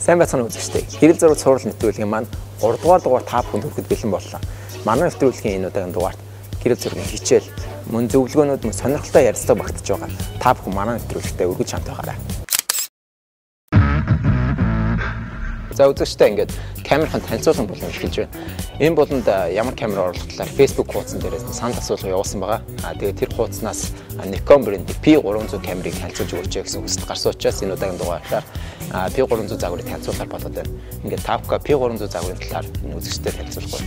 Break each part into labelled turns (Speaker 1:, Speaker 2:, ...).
Speaker 1: Сайн байцгаана үзэгчдээ. Хэрэл зураг цуврал нэвтрүүлгийн маань 3 дугаар дугаар та бүхэнд хүрэхэд бэлэн боллоо. Манай нэвтрүүлгийн энэ удаагийн дугаарт хэрэл зургийн хичээл, мөн зөвлөгөөнүүд, мөн сонирхолтой ярилцлага багтаж байгаа. Та бүхэн манай нэвтрүүлэгтээ өргөж хамт байгаарай. За үзэгчдээ, ингээд камерын танилцуулан болон эхэлж байна. Энэ болонд ямар камер оруулах талаар Facebook хуудсан дээрээс нь санал асуулга явуулсан байгаа. Тэгээд тэр хуудаснаас Nikon брендийн P300 камерыг танилцуулж өгөөч гэсэн хүсэлт гарсан учраас энэ удаагийн дугаараар P300 загварыг танилцуулахар болоод байна. Ингээд та бүхэн P300 загварын талаар энэ үзэгчдэд танилцуулах уу?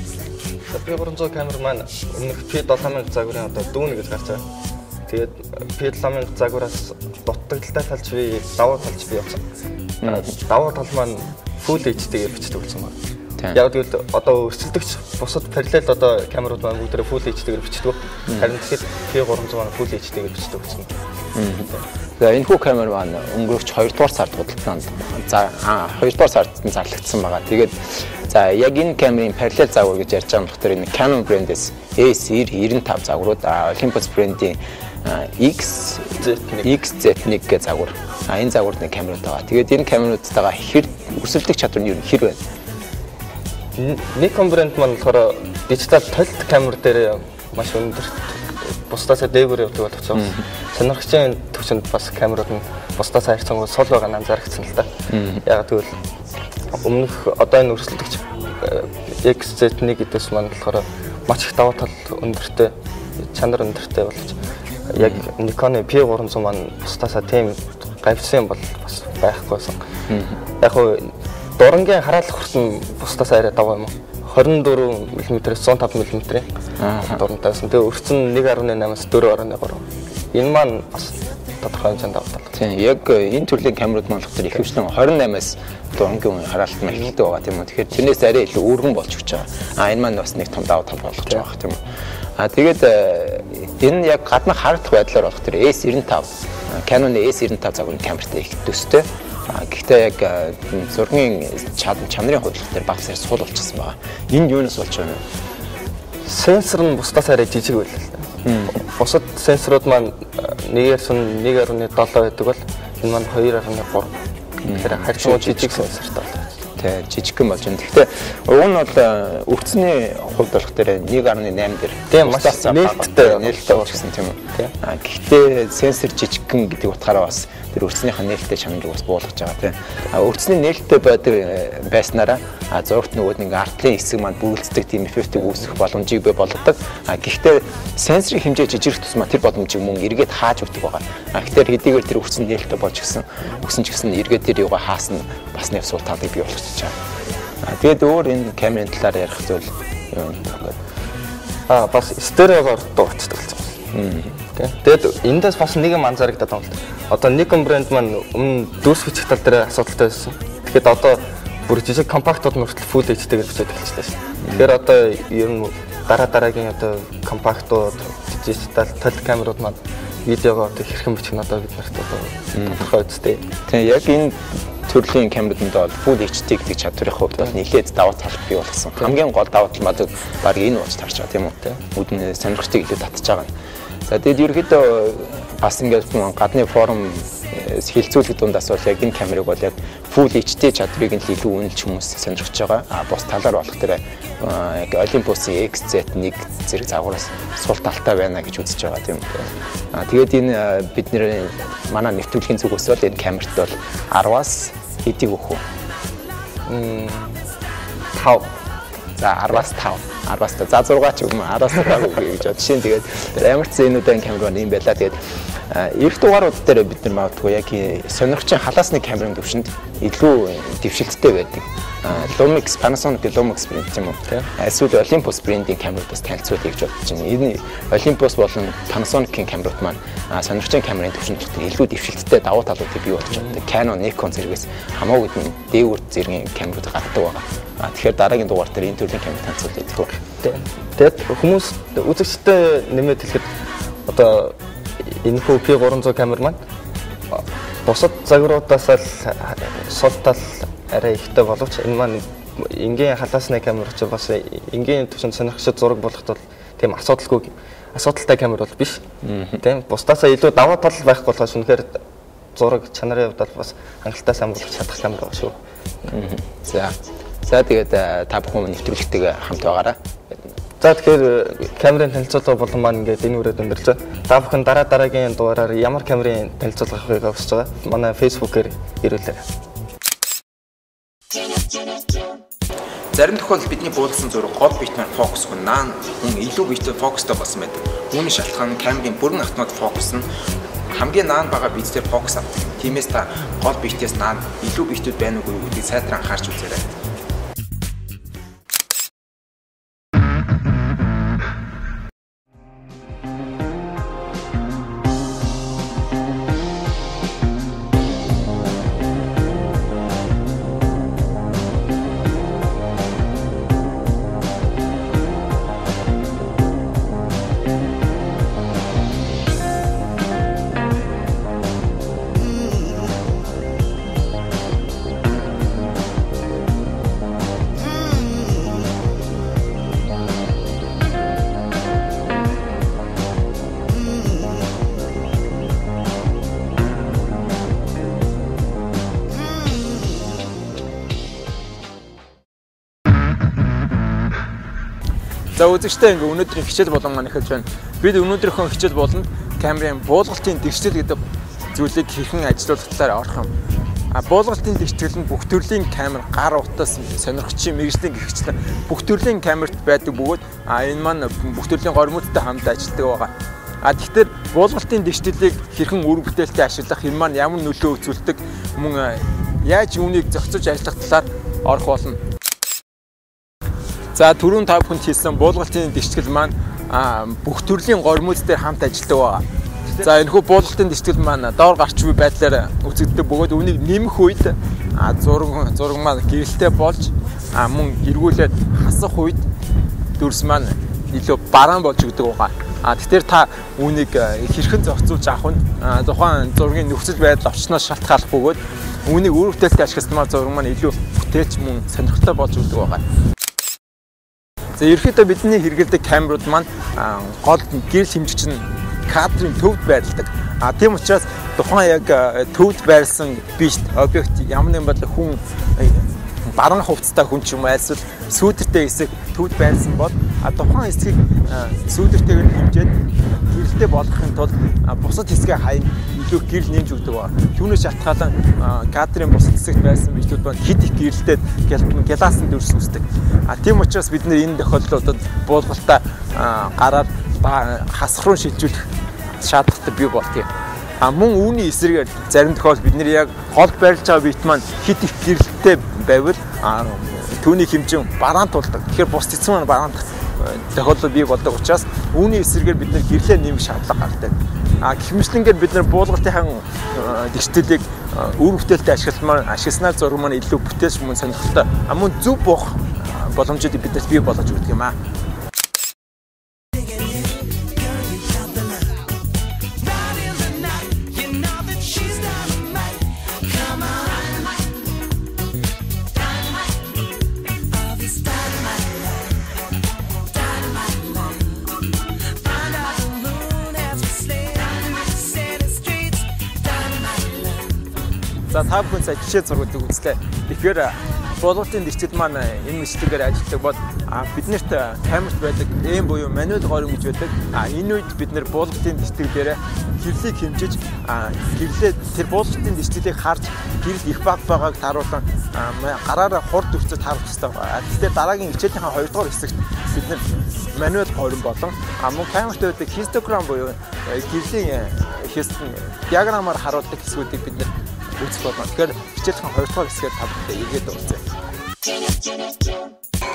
Speaker 2: P300 камер маань өмнөх P7000 загварын одоо дүүнэ гэж гарч байгаа. Тэгээд P7000 загвараас дутагдaltaй талж би, давуу талж би явсан. Давуу тал маань Full HD-гээр бичдэг болсон байна. Яг гэвэл одоо өрсөлдөгч бусад параллел одоо камерууд маань бүгдээрээ Full HD-гээр бичдэг. Харин тэгэхээр P300 маань Full HD-гээр бичдэг болсон.
Speaker 1: За энэ хүү камер маань өнгөрөх 2 дугаар сард худалдаанд за 2 дугаар сард зарлагдсан байгаа. Тэгээд за яг энэ камерын параллел загвар гэж ярьж байгаа нь болохоор энэ Canon брэндээс S90 95 загварууд, Olympus брендийн XZ1 гэх загвар. Энэ загварт нэг камерууд байгаа. Тэгээд энэ камеруудтайгаа хэр өрсөлдөх чадвар нь ер нь хэр байна?
Speaker 2: Nikon брэнд маань болохоор дижитал толт камер дээр маш өндөр, бусдаасаа дээгүүр явдаг боловч сонирхчийн төвшөнд бас камерууд нь бусдаасаа харьцангуй сул байгаа нь анзаарэгдсэн л да. Яг тэгвэл өмнөх одоо энэ өрсөлдөгч XZ1 гэдээс маань болохоор маш их давуу тал өндөртэй, чанар өндөртэй боловч яг Nikon-ы P300 маань бусдаасаа тийм гавьсан бол бас байхгүйсэн. Яг хөө дурангийн хараалах хүрт нь бусдаасаа арай даваа юм уу? 24 мм-ээс 105 мм-ийн дурантай байсан. Тэгээ өрцөн 1.8-аас 4.3. Энэ маань бас тодорхой хэмжээнд давуу тал.
Speaker 1: Тийм, яг энэ төрлийн камерууд маань болохоор ихэвчлэн 28-аас дурангийн хараалт маань эхэлдэг байгаа тийм үү. Тэгэхээр тэрнээс арай илүү өргөн болж өгч байгаа. Энэ маань бас нэг том давуу тал болгож байгаа тийм үү. Тэгээд энэ яг гадна харагдах байдлаар болох тэр S95 Canon-ы S95 загварын камертай их төстэй. Гэхдээ яг зургийн чанарын хувьд тэр баг зэрэг сул болчихсон байгаа. Энэ юунаас болж байгаа юм?
Speaker 2: Сенсор нь бусдаас арай жижиг байлаа л да. Бусад сенсорууд маань нэгээр сун 1.7 байдаг бол энэ маань 2.3. Тэгэхээр харьцангуй жижиг сенсортой болоо.
Speaker 1: Тэ, жижигхэн болж байна. Гэхдээ уг нь бол өрцний хувьд болох дээр 1.8 дээр
Speaker 2: тийм маш нээлттэй
Speaker 1: нээлттэй болчихсон тийм үү. Гэхдээ сенсор жижигхэн гэдэг утгаараа бас тэр өрцнийхээ нээлттэй чанарыг бас буулгаж байгаа тийм. Өрцний нээлттэй байдаг байснараа зурагт нөгөө нэг артлын хэсэг маань бүрэлддэг тийм эффектийг үүсгэх боломжийг бий болгодог. Гэхдээ сенсорын хэмжээ жижигрэх тусмаа тэр боломжийг мөн эргээд хааж өгдөг байгаа. Тэгэхээр хэдийгээр тэр өрцөн нээлттэй болж гисэн өгсөн ч гэсэн эргээд тэр юугаа хаасна бас нэг сул талыг бий болгочихж байгаа. Тэгээд өөр энэ камерын талаар ярих зүйл юу юм бэ?
Speaker 2: Бас стереогоор дуугддаг болсон. Тэгээд эндээс бас нэг юм анзаарагдаад байгаа юм л. Одоо Nikon брэнд маань өмнө дүрс бичих тал дээр асуудалтай байсан. Тэгэхэд одоо бүр жижиг компактууд нь хүртэл Full HD-гээр бичээд эхэлчихлээ шин. Тэгэхээр одоо ер нь дараа дараагийн одоо компактууд, дижитал толь камерууд маань видеогоо одоо хэрхэн бичих нь одоо бид нарт одоо тодорхой үстэй.
Speaker 1: Тийм, яг энэ төрлийн камеруудад бол Full HD гэдэг чадварын хувьд бол нэлээд давуу тал бий болгосон. Хамгийн гол давуу тал маань баг энэ болж тарч байгаа тийм үү? Үүдэн сонирхчдыг илүү татж байгаа нь. За тэгээд ерөөхдөө бас ингээд гадны форум хэлцүүлэг дундаас бол яг энэ камерыг бол яг Full HD чадварыг нь илүү үнэлж хүмүүс сонирхож байгаа. Бус талаар болох тэр яг Olympus-ийн XZ1 зэрэг загвараас сул талтай байна гэж үзэж байгаа тийм үү. Тэгээд энэ бидний манай нэвтрүүлгийн зүгээс бол энэ камерт бол 10-аас хэдийг өгөх вэ?
Speaker 2: 5.
Speaker 1: За 10-аас 5. 10-аас 5. За 6 ч юм уу 10-аас 5 өгье гэж бодож шин. Тэгээд ямар ч энэ удаагийн камер маань юм байла. Тэгээд эх дугаарууд дээр бид нар магадгүй яг сонирхчийн халаасны камерын төвшөнд илүү дэвшилттэй байдаг. Lumix, Panasonic Lumix брэнд тийм үү? Эсвэл Olympus брендийн камеруудаас танилцуулъя гэж бодож байна. Энэ Olympus болон Panasonic-ийн камерууд маань сонирхчийн камерын төвшөнд илүү дэвшилттэй давуу талуудыг бий болгож чаддаг. Canon, Nikon зэргээс хамаагүй дээгүүр зэргийн камерууд гардаг байгаа. Тэгэхээр дараагийн дугаар дээр энэ төрлийн камер танилцуулъя гэх үү?
Speaker 2: Тэгээд хүмүүс үзэгчтэй нэмээд хэлэхэд одоо энэхүү P300 камер маань бусад загваруудаас л сул тал арай ихтэй боловч энэ маань энгийн халаасны камер ч бас энгийн төвшөнд сонирхогчид зураг болгоход бол тийм асуудалгүй асуудалтай камер бол биш. Тийм, бусдаасаа илүү давуу тал байхгүй болохоос үнэхээр Зураг чанарын хувьд бол бас хангалттай сайн болгож чадах камер байгаа шүү.
Speaker 1: За. За тэгээд та бүхэн нэвтрүүлэгтэйгээ хамт байгаарай.
Speaker 2: За тэгэхээр камерын танилцуулга болон маань ингээд энэ үрээд өндөрлж байна. Та бүхэн дараа дараагийн дугаараар ямар камерын танилцуулга авахыг хүсэж байгаа. Манай Facebook-ээр ирүүлээрэй.
Speaker 1: Зарим тохиолдолд бидний буулгасан зураг гол биетээр фокусгүй наан хүн илүү биетэй фокустай болсон байдаг. Үүний шалтгаан нь камерын бүрэн автомат фокус нь хамгийн наан байгаа биетээр фокус авдаг. Тиймээс та гол биетээс наан илүү биетүүд байна уугүй гэдгийг сайтар анхаарч үзээрэй. За үзэгчтэй ингээ өнөөдрийн хичээл болон маань эхэлж байна. Бид өнөөдрийнхөө хичээл болонд камерын буулгалтын дэвшил гэдэг зүйлийг хэрхэн ажилуулах талаар орох юм. А буулгалтын дэвшил нь бүх төрлийн камер, гар утас, сонирхчийн мэргэжлийн гэрчлэн бүх төрлийн камерт байдаг бөгөөд энэ маань бүх төрлийн гормуудтай хамт ажилладаг байгаа. А тэгэхээр буулгалтын дэвшлийг хэрхэн үр бүтээлтэй ашиглах, энэ маань ямар нөлөө үзүүлдэг, мөн яаж үүнийг зохицуулж ажиллах талаар орох болно. За түрүүн та бүхэнд хэлсэн буулгалтын дэвшгэл маань бүх төрлийн гормууд дээр хамт ажилладаг байгаа. За энэхүү буулгалтын дэвшгэл маань доор гарч буй байдлаар үзэгддэг бөгөөд үүнийг нэмэх үед зураг маань гэрэлтэй болж мөн эргүүлээд хасах үед дүрс маань илүү бараан болж өгдөг байгаа. Тэгэхээр та үүнийг хэрхэн зохицуулж авах нь тухайн зургийн нөхцөл байдал орчноос шалтгааллах бөгөөд үүнийг үр бүтээлтэй ашигласан зураг маань илүү бүтээлч мөн сонирхолтой болж өгдөг байгаа. За ерөнхийдөө бидний хэрэглэдэг камерууд маань гол гэрэл хэмжигч нь кадрын төвд байрладаг. А тийм учраас тухайн яг төвд байрлсан биш объект ямар нэгэн байдлаар хүн баруун хувцастай хүн ч юм уу альсвал сүүдэртэй хэсэг төвд байрлсан бол тухайн хэсгийг сүүдэртэйгээр хэмжээд гэрэлтэй болгохын тулд бусад хэсгээ хаян илүү гэрэл нэмж өгдөг ба. Түүнээс шалтгаалan кадрын бусад хэсэгт байсан бичлүүд маань хэд их гэрэлтэй гялаасан дүрс үүсдэг. А тийм учраас бид нэр энэ тохиолдлуудад буулгалтаа гараар хасах руу шилжүүлэх шаардлагатай бий болдгийг. А мөн үүний эсрэгээр зарим тохиолдолд бид нэр яг гол байрлаж байгаа биет маань хэд их гэрэлтэй байвал түүний хэмжээ бараан тулдаг. Тэгэхээр бус цэцэн маань бараандах тохиолдол бий болдог учраас үүний эсрэгээр бид нэр гэрлээ нэмэх шаардлага гардаг. А гэх мэтлэнгээр бид нэр буулгалтын дэвшлэлийг үр бүтээлтэй ашигласнаар зураг маань илүү бүтээлч мөн сонирхолтой мөн зөв буух боломжийг биднэрт бий болгож өгдөг юм аа. За та бүхэн сая жишээ зургуудыг үзлээ. Тэгэхээр буулгалтын дэвшил маань энэ мэтлэгээр ажилладаг бол биднэрт камерт байдаг M буюу мануал горим гэж байдаг. Энэ үед бид нэр буулгалтын дэвшил дээр гэрлийг хэмжиж гэрлээ тэр буулгалтын дэвшлийг харж гэрэл их бага байгааг тааруулан гараараа хурд өвцөд харах хэрэгтэй байна. Тэгэхээр дараагийн хичээлийнхаа 2 дугаар хэсэгт бид нэр мануал горим болон мөн камерт байдаг хистограм буюу гэрлийн диаграммаар харуулдаг хэсгүүдийг бид нэр үзэх болно. Тэгэхээр хичээлийн 2 дугаар хэсгээр та бүхэндээ эргээд уулзъя.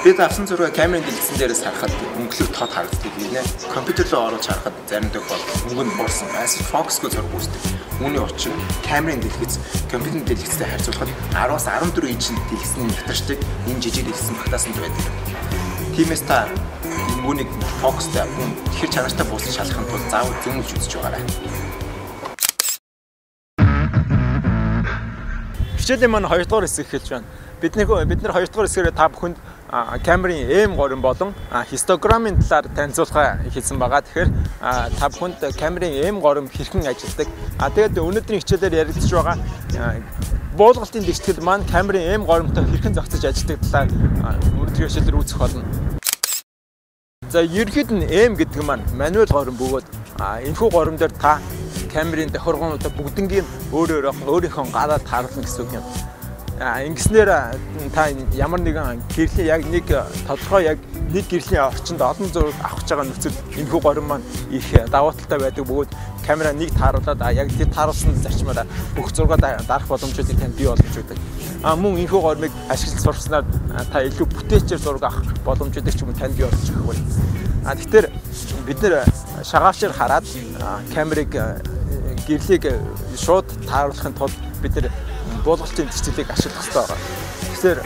Speaker 1: Бид авсан зураг камерын дэлгэцэн дээрээс харахад өнгөлөг тод харагддаг гинэ. Компьютер руу оруулж харахад зарим тохиолдолд өнгө нь буурсан, эсвэл фокусгүй зураг үүсдэг. Үүний учир камерын дэлгэц компьютерийн дэлгэцтэй харьцуулахад 10-аас 14 инчийн дэлгэцний нэвтэрчдэг энэ жижиг дэлгэцэн багтаасанд байдаг. Тиймээс та үүнийг фокустай мөн хэр чанартай буусан шалгахын тулд заавал зөмөлж үзэж байгаарай. Хичээлийн маань 2 дугаар хэсэг эхэлж байна. Бид нар 2 дугаар хэсгээр та бүхэнд камерын M3 болон хистограммын талаар танилцуулга хийсэн байгаа. Тэгэхээр та бүхэнд камерын M3 хэрхэн ажилладаг. Тэгээд өнөөдрийн хичээлээр ярилцж байгаа буулгалтын дэвсгэл маань камерын M3-тай хэрхэн зохицож ажилладаг талаар өнөөдрийн хичээлээр үзэх болно. За ерөнхийд нь M гэдэг маань мануал горим бөгөөд энэхүү горим дээр та камерын тохиргоонуудаа бүгднгийн өөрийнхөө гараар тааруулна гэсэн үг юм. Ингэснээр та ямар нэгэн гэрлийн яг нэг тодорхой яг нэг гэрлийн орчинд олон зураг авах гэж байгаа нөхцөл энэхүү горим маань их давуу талтай байдаг бөгөөд камера нэг тааруулаад яг тэр тааруулсан зарчмаараа бүх зургаа дарах боломжуудыг танд бий болгож өгдөг. Мөн энэхүү горимыг ашиглаж сурснаар та илүү бүтээлчээр зураг авах боломжуудыг ч юм уу танд бий болгож өгөх болно. Тэгэхээр бид нэр шагаавчаар хараад камерыг гэрлийг шууд тааруулахын тулд бид нэр буулгалтын зэвсгэлийг ашиглах хэрэгтэй байгаа. Тэгэхээр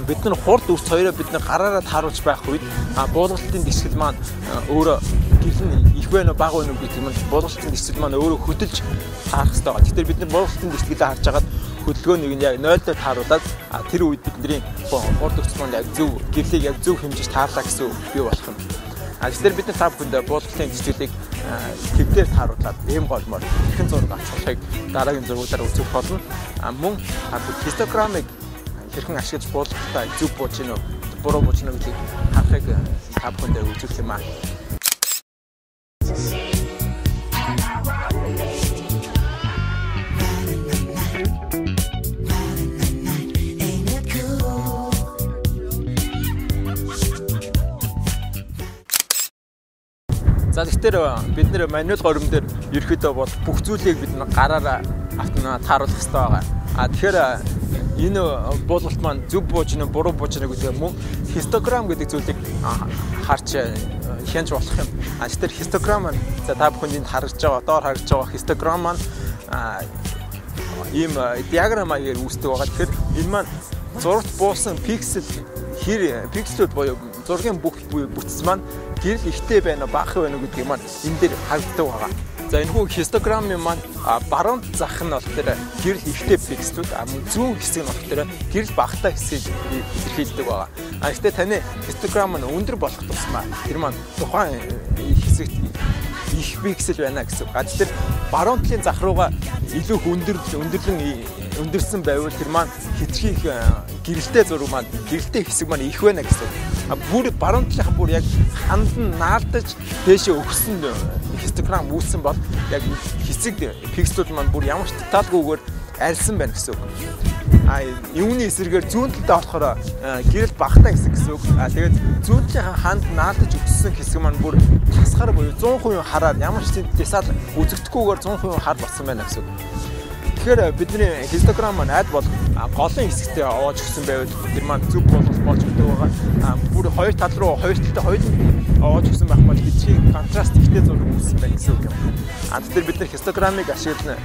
Speaker 1: бид нар хурд үрц хоёроо бид нар гараараа тааруулж байх үед буулгалтын дэвсгэл маань өөрөө гэрэл нь их байна уу бага байна уу гэдэг нь буулгалтын дэвсгэл маань өөрөө хөдөлж таарах хэрэгтэй байгаа. Тэгэхээр бид нар буулгалтын дэвсгэлээ харж хагаад хөдөлгөөнийг нь яг 0-оор тааруулаад тэр үед бидний хурд үрц маань яг зөв гэрлийг яг зөв хэмжиж таарлаа гэсэн үг бий болох юм. Тэгэхээр бид нар та бүхэнд буулгалтын дэвсгэлийг твдээр тааруулаад M голмоор хэрхэн зураг авч болохыг дараагийн зургуудаар үзэх болно. Мөн хистограммыг хэрхэн ашиглаж буулгалтаа зөв бууж гинөө буруу бууж гинөө гэдгийг харахыг та бүхэндээ үзүүлэх юм аа. За тэгэхээр бид нэр мануал горим дээр ерөөхдөө бол бүх зүйлийг бид нар гараараа тааруулах хэрэгтэй байгаа. Тэгэхээр энэ буулгалт маань зөв бууж гинэ буруу бууж гинэ гэдэг мөн хистограмм гэдэг зүйлийг харж хянж болох юм. Тэгэхээр хистограмм маань за та бүхэнд энд харагдж байгаа, доор харагдж байгаа хистограмм маань ийм диаграмм маягаар үүсдэг байгаа. Тэгэхээр энэ маань зурагт буусан пиксел хэр пикселүүд буюу зургийн бүх бүтц маань гэрэл ихтэй байна уу, бага байна уу гэдгийг маань энэ дээр харагддаг байгаа. За энэхүү хистограммын маань баруун зах нь болохоор гэрэл ихтэй пикселүүд, зүүн хэсэг нь болохоор гэрэл багатай хэсгийг илэрхийлдэг байгаа. Гэхдээ таны хистограмм нь өндөр болох тусмаа тэр маань тухайн хэсэгт их пиксел байна гэсэн үг. Тэгэхээр баруун талын зах руугаа илүү их өндөрсөн байвал тэр маань хэтэрхий их гэрэлтэй зураг маань гэрэлтэй хэсэг маань их байна гэсэн үг. Бүр баруун талынхан бүр яг ханд нь наалдаж дээшээ өгсөн хистограмм үүссэн бол яг хэсэг пикселүүд маань бүр ямар ч детальгүйгээр арилсан байна гэсэн үг. Юуны эсрэгээр зүүн талдаа болохоор гэрэл багатай хэсэг гэсэн үг. Тэгээд зүүн талынхаа ханд наалдаж өгсөн хэсэг маань бүр тасгаар буюу 100% хараар ямар ч деталь үзэгдэхгүйгээр 100% хар болсон байна гэсэн үг. Тэгэхээр бидний хистограмм маань аль бол голын хэсэгтээ овоож өгсөн байвал тэр маань зөв буулгалт болж өгдөг байгаа. Бүр хоёр тал руу хоёр талтай хоёуланд овоож өгсөн байх бол хэтэрхий контраст ихтэй зураг үүссэн байна гэсэн үг юм. Тэгэхээр бид нар хистограммыг ашиглана.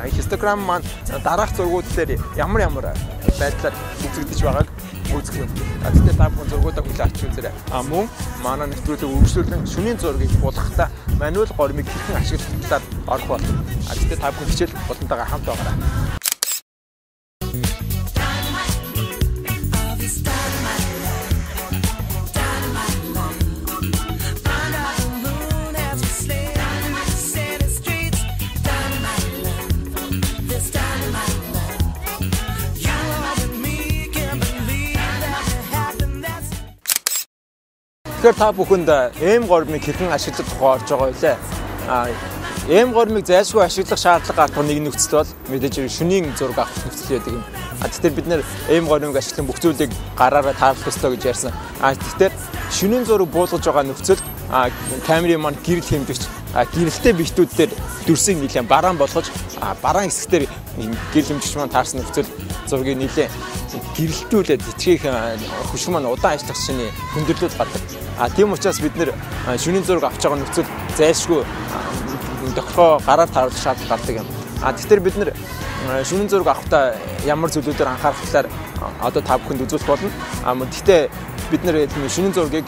Speaker 1: Хистограмм маань дараах зургууд дээр ямар ямар байдлаар үзэгдэж байгааг үзэх юм. Тэгэхээр та бүхэн зургуудаа хүлээн авч үзээрэй. Мөн манай нэвтрүүлэг үргэлжлүүлэн шөнийн зургийг буулгахдаа мануал горимыг хэрхэн ашиглах талаар орох болно. Тэгэхээр та бүхэн хичээл болонтойгоо хамт байгаарай. Тэгэхээр та бүхэнд M горимыг хэрхэн ашиглах тухай орж байгаа байлаа. M горимыг зайлшгүй ашиглах шаардлага гарах нэг нөхцөл бол мэдээж шөнийн зураг авах нөхцөл байдаг юм. Тэгэхээр бид нэр M горимыг ашиглан бүх зүйлийг гараараа тааруулах ёстой гэж ярьсан. Тэгэхээр шөнийн зураг буулгаж байгаа нөхцөлд камерын маань гэрэл хэмжигч гэрэлтэй битүүд дээр дүрсийг нэлээд бараан болгож бараан хэсгээр гэрэл хэмжигч маань таарсан нөхцөл зургийг нэлээд гэрэлтүүлээд хэтэрхий хөшиг маань удаан ажиллах шиний хүндрэлүүд гардаг. Тийм учраас бид нэр шөнийн зураг авч байгаа нөхцөл зайлшгүй тохиргоо гараар тааруулах шаардлага гардаг юм. Тэгэхээр бид нэр шөнийн зураг авахдаа ямар зүйлүүдээр анхаарах талаар одоо та бүхэнд үзүүлэх болно. Гэхдээ бид нэр шөнийн зургийг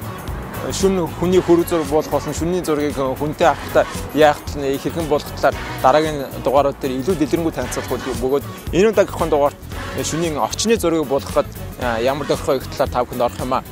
Speaker 1: шүн хүний хөрөг зураг болох болсон шүний зургийг хүнтэй авахдаа яах хэрхэн болох талаар дараагийн дугаарууд дээр илүү дэлгэрэнгүй танилцуулах бөгөөд энэ удаагийнхын дугаарт шүнийн орчны зургийг болгоход Ямар тохиргоо их талаар та бүхэнд орох юм аа.